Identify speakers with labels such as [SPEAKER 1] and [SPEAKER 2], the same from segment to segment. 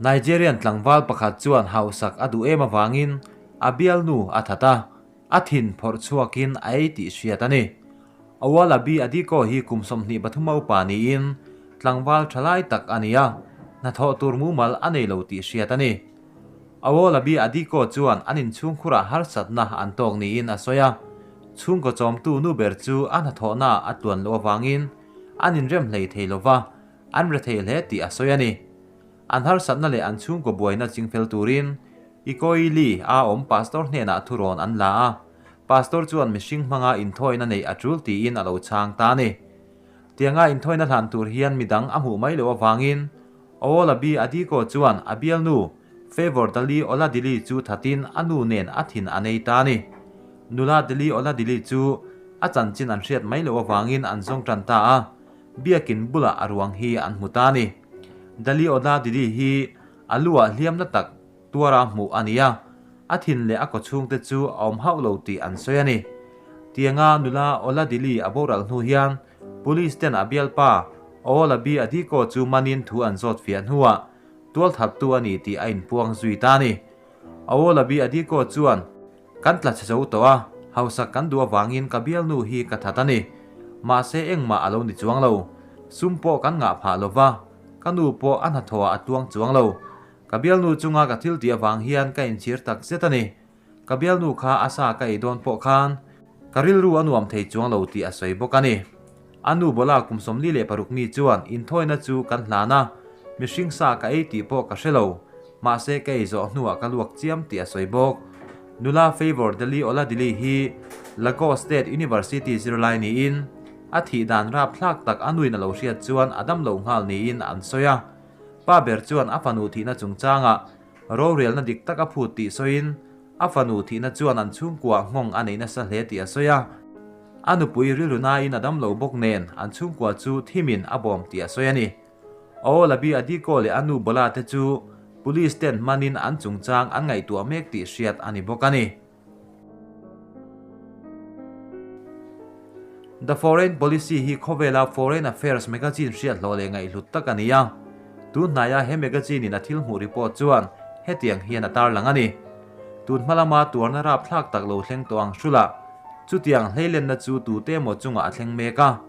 [SPEAKER 1] Nigerian tlangval pakhat chuan hausak a duh em avangin a bialnu a that a, a thin phawrh chhuakin a ei tih hriat a ni. Owolabi Adiko hi kum 23 a upa niin tlangval tha lai tak a ni a, hnathawh tur mumal a nei lo tih hriat a ni. Owolabi Adiko chuan an inchhungkhurah harsatna an tawk niin a sawi a, chhungkaw chawmtu nu ber chu a hnathawhnaah a tluan loh avangin an inrem hlei thei lova, an rethei hle tih a sawi a ni. An harsatna leh an chhungkaw buaina chingfel turin Ikoyi a awm pastor hnenah thurawn an la a, pastor chuan mihring hmanga inthawina neih a tul tiin a lo chhang ta a ni. Tianga inthawina hlan tur hian midang a hmuh mai loh avangin Owolabi Adiko chuan a bialnu Favour Dali Oladili chu thatin a nu nen a thin a nei ta a ni. Nula Dali Oladili chu a chanchin an hriat mai loh avangin an zawng tan ta a, Biakin bulah a ruang hi an hmu ta a ni. Dali Oladili hi a luah hliamna tak tuara hmuh a ni a, a thin leh a kawchhungte chu a awm hauh lo tih an sawi a ni. Tianga nula Oladili a boral hnu hian Police ten a bialpa Owolabi Adiko chu manin thu an zawt fiah hnuah tualthattu a ni tih a inpuang zui ta a ni. Owolabi Adiko chuan, Kan tla chhe zo tawh a, hausak kan duh avangin ka bialnu hi ka that a ni. Mahse engmah a lo ni chuang lo. Sum pawh kan ngah phah lo va, ka nu pawh a hnathawhah a tuang chuang lo. Ka bialnu chunga ka thil tih avang hian ka inchhir tak zet a ni. Ka bialnu kha a sa ka ei dawn pawh khan ka rilru a nuam thei chuang lo tih a sawi bawk a ni. A nu Bola kum 46 mi chuan inthawina chu kan hlan a, mihring sa ka ei tih pawh ka hre lo, mahse ka ei zawh hnuah ka luak chiam tih a sawi bawk. Nula Favour Deli Oladili hi Lagos State University zirlai niin a thih dan rapthlak tak a nuin a lo hriat chuan a dam lo nghal niin an sawi a. Pa ber chuan a fanu thihna chungchangah rorelna dik tak a phut tih sawiin a fanu thihna chuan an chhungkua nghawng a nei nasa hle tih a sawi a. A nupui rilru nain a dam lo bawk nen an chhungkua chu thimin a bawm tih a sawi a ni. Owolabi Adiko leh a nu Bola te chu Police ten hmanin an chungchang an ngaihtuah mek tih hriat a ni bawk a ni. The Foreign Policy hi khawvela Foreign Affairs magazine hriat hlawh leh ngaihhlut tak a ni a. Tun hnaia he magazine in a thil hmuh report chuan hetiang hian a tarlang a ni. Tun hma lama tuarna rapthlak tak lo thleng tawh ang hrulah chutiang hleilenna chu tute emaw chungah a thleng mek a.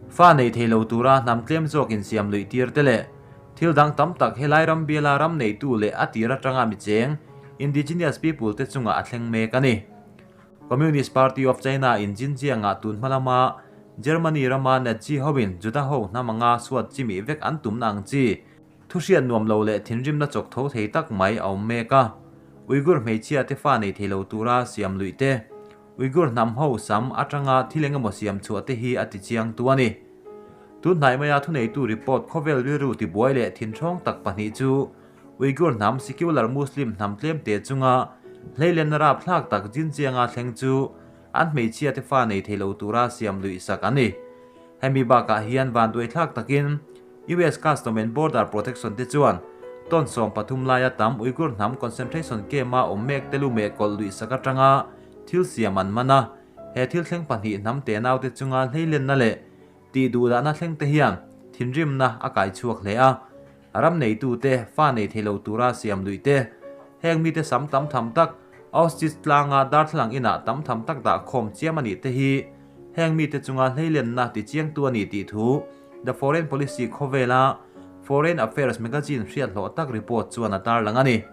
[SPEAKER 1] Fa nei thei lo tura hnam tlem zawk insiam luih tir te leh thil dang tam tak helai ram biala ram neitu leh a tir atanga mi cheng Indigenous people te chungah a thleng mek a ni. Communist Party of China in Xinjiang-ah tun hma lama Germany rama Nazi hoin Juda ho hnam anga suat chi mih vek an tumna ang chi thuhriat nuam lo leh thinrimna chawk tho thei tak mai a awm mek a. Uyghur hmeichhia te fa nei thei lo tura siam luih te, Uyghur hnam ho sam atanga thil engemaw siam chhuah te hi a ti chiang tu a ni. Tun hnai maia thuneitu report khawvel rilru tibuai leh thinhrawng tak pahnih chu Uyghur hnam secular Muslim hnam tlemte chunga hleilenna rapthlak tak Xinjiang-a thleng chu an hmeichhia te fa nei thei lo tura siam luih sak an ni. Hemi bakah hian vanduaithlak takin US Custom and Border Protection te chuan ton 13 laia tam Uyghur hnam concentration camp-a awm mek te lu meh kawlh luih sak atanga thil siam an man a, he thil thleng pahnih hnam te naute chunga hleilenna leh tih duhdahna thleng te hian thinrimna a kai chhuak hle a. Ram neitute, fa nei thei lo tura siam luih te, heng mite sam tam tham tak, Auschwitz tlanga darthlalang inah tam tham tak dah khawm chiam a nih te hi heng mite chunga hleilenna ti chiangtu a ni tih thu The Foreign Policy khawvela Foreign Affairs magazine hriat hlawh tak report chuan a tarlang a ni.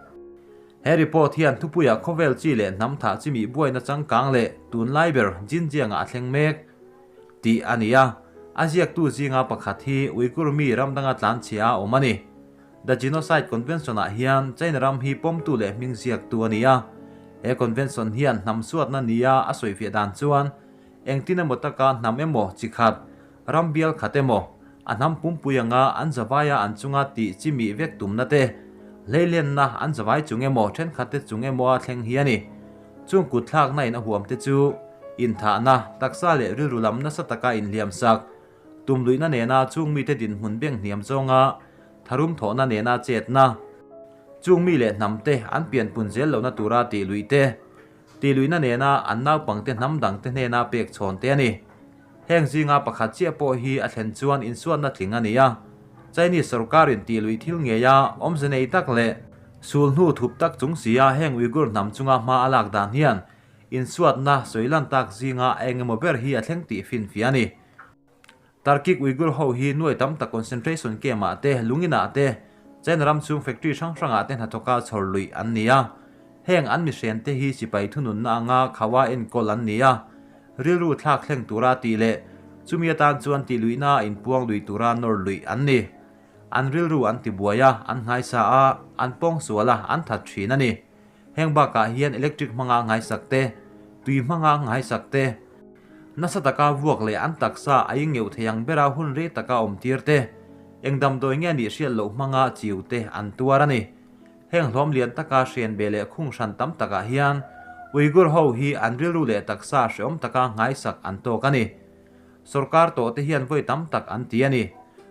[SPEAKER 1] He report hian thupuia khawvel chi leh hnam thah chi mih buaina changkang leh tunlai ber Xinjiang-ah a thleng mek. Tih a ni a, a ziaktu zinga pakhat hi Uyghur mi ram danga tlanchhia a awm a ni. The Genocide Convention-ah hian China ram hi pawmtu leh hming ziaktu a ni a. He convention hian hnam suatna nia a sawifiah dan chuan engtin emaw taka hnam emaw chi khat, ram bial khat emaw, a hnam pumpui anga an zavaia an chunga tih chi mih vek tumna te, hleilenna an zavai chung emaw thenkhatte chung emaw a thleng hi a ni. Chung kutthlakna in a huam te chu inthahna, taksa leh rilru lam nasa taka inhliam sak, tumluihna nena chung mite dinhmun beng hniam zawnga tharum thawhna nena chetna, chung mi leh hnam te an pianpun zel lohna tura tih luih te, tih luihna nena an naupangte hnam dangte hnena pek chhawn te a ni. Heng zinga pakhat chiah pawh hi a thlen chuan insuatna tling a ni a. Chinese sorkarin tih luih thil ngeia awmze nei tak leh sulhnu thup tak chung sia heng Uyghur hnam chunga hma a lak dan hian insuatna sawi lan tak zinga a engemaw ber hi a thleng tih finfiah a ni. Turkic Uyghur ho hi nuai tam tak concentration camp ah te, lungin ah te, China ram chhung factory hrang hrang ah te hnathawka chhawr luih an ni a. Heng an mihren te hi sipai thununna anga khaua enkawl an ni a. Rilru thlak thleng tura tih leh chumi atan chuan tih luihna a inpuang lui tura nawr luih an ni. An rilru an tibuai a, an nghaisa a, an pawngsual a, an that thin a ni. Heng bakah hian electric hmanga nghaisak te, tui hmanga nghaisak te, nasa taka vuak leh an taksa a ingeuh thei ang bera hun rei taka awm tir te, eng damdawi nge nih hriat loh hmanga chiu te an tuar a ni. Heng hlawm lian taka hrian ve leh khung hran tam takah hian Uyghur ho hi an rilru leh taksa hreawm taka nghaisak an tawk a ni. Sorkar tawh te hian vawi tam tak an ti a ni.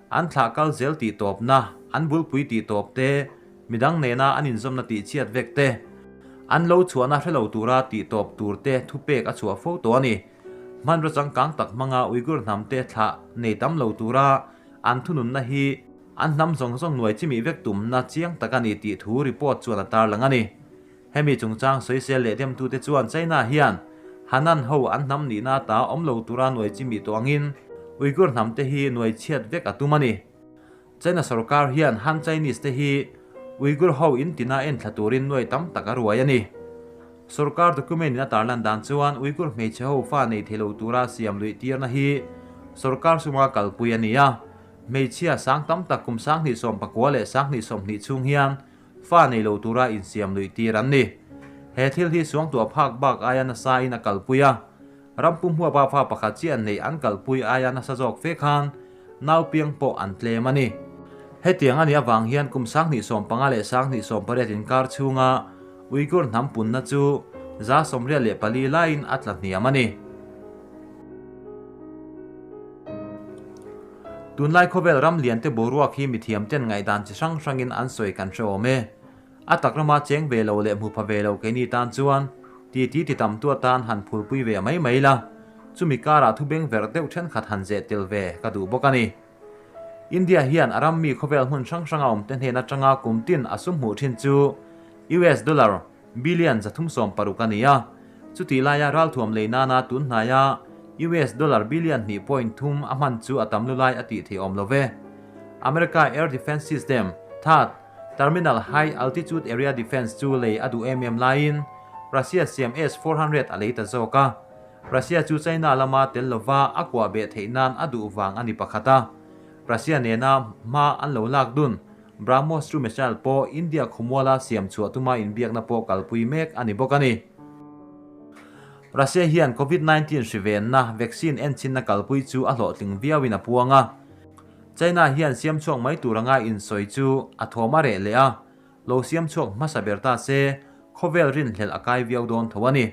[SPEAKER 1] An thlah kal zel tih tawpna, an bulpui tih tawp te, midang nena an inzawmna tih chhiat vek te, an lo chhuahna hre lo tura tih tawp tur te thupek a chhuah fo tawh a ni. Hmanraw changkang tak hmanga Uyghur hnam te thlah nei tam lo tura an thununna hi an hnam zawng zawng nuai chimih vek tumna chiang tak a ni tih thu report chuan a tarlang a ni. Hemi chungchang sawisel leh demtute chuan China hian Hanan ho an hnam nihna ata awm lo tura nuai chimih tawh angin Uyghur hnamte hi nuai chhiat vek a tum a ni. China sorkar hian Han Chinese te hi Uyghur ho in tina en thla turin nuai tam tak a ruai a ni. Sorkar document in a tarlan dan chuan Uyghur hmeichhe ho fa nei thei lo tura siam luih tirna hi sorkar suma kalpui a ni a. Hmeichhia sang tam tak kum 2019 leh 2020 chhung hian Fa nei lo tura insiam luih tir an ni. He thil hi suangtuah phak bak aia nasa in a kalpui a. Ram pum huapa fa pakhat chiah neih an kalpui aia nasa zawk fe khan nau piang pawh an tlem a ni. Hetiang a nih avang hian kum 2015 leh 2018 inkar chhunga Uyghur hnam punna chu 84 laiin a tla hniam a ni. Tunlai khawvel ram liante boruak hi mithiamten ngaihdan chi hrang hrangin an sawi kan hre awm e. A tak rama cheng ve lo leh hmu pha ve lo keini tan chuan titi ti tam tu atan han phulpui ve mai mai la, chumi karah thu beng verh deuh thenkhat han zeh tel ve ka duh bawk a ni. India hian a ram mi khawvel hmun hrang hranga awmte hnen atanga kum tin a sum hmuh thin chu US dollar Billion 360 a ni a, chutih laia ralthuam lei nana tun hnaia US dollar billion hnih point thum a hman chu a tam lu lai a tih theih awm lo ve. America Air Defense System, THAAD, Terminal High Altitude Area Defense chu lei a duh em em laiin Russia siam S-400 a lei ta zawk a. Russia chu China lama tel lova a kuah beh theih nan a duh vang a ni pakhat a. Russia nena hma an lo lak dun. BrahMos chu missile pawh India khawmuala siam chhuah tuma inbiakna pawh kalpui mek a ni bawk a ni. Russia hian Covid 19 hri venna vaccine enchinna kalpui chu a hlawhtling viauin a puang a. China hian siam chhuak mai tur anga insawi chu a thawm a reh leh a, lo siam chhuak hmasa ber ta se khawvel rinhlelh a kai viau dawn tho a ni.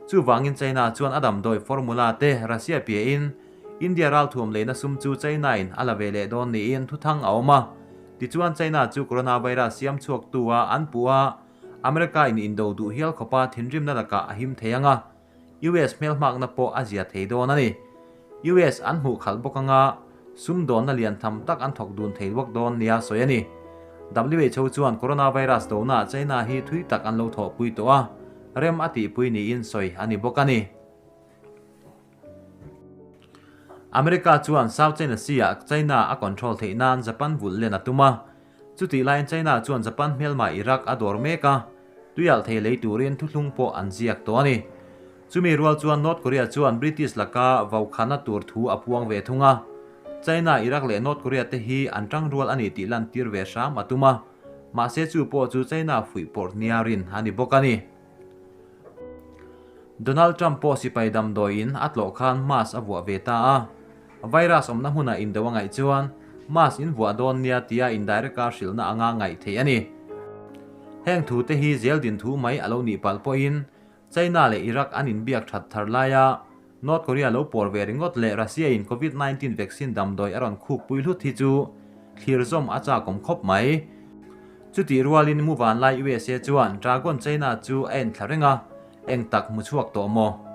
[SPEAKER 1] Chuvangin China chuan a damdawi formula te Russia piahin India ralthuam leina sum chu China-in a la ve leh dawn niin thuthang a awm a. Tichuan China chu coronavirus siam chhuaktu a an puh a, America-in indo duh hial khawpa thinrimna lakah a him thei ang a, US hmelhmakna pawh a zia thei dawn a ni. US an hmuh khalh bawk anga sumdawnna lian tham tak an thawk dun thei bawk dawn nia sawi a ni. WHO chuan coronavirus donaah China hi thui tak an lo thawhpui tawh a, rem a tihpui niin sawi a ni bawk a ni. America chuan South China Sea-ah China a control theih nan Japan vulh len a tum a. Chutih laiin China chuan Japan hmelma Iraq a dawr mek a, tuialh thei lei turin thuthlung pawh an ziak tawh a ni. Chumi rual chuan North Korea chuan British laka vaukhana tur thu a puang ve thung a. China, Iraq leh North Korea te hi an tangrual a ni tih lantir ve hram a tum a. Mahse chu pawh chu China fuihpawrh nia rin a ni bawk a ni. Donald Trump pawh sipai damdawiin a tlawh khan mask a vuah ve ta a. Virus awmna hmunah indo a ngaih chuan mask in vuah dawn nia tia indirect a hrilhna anga ngaih theih a ni. Heng thu te hi zel din thu mai a lo nih palh pawhin China leh Iraq an inbiak that thar laia North Korea lo pawr ve ringawt leh Russia in Covid 19 vaccine damdawi a rawn khuk pui hlut hi chu thlir zawm a chakawm khawp mai. Chutih rualin mu vanlai USA chuan Dragon China chu a en thla reng a, eng tak hmu chhuak tawh maw?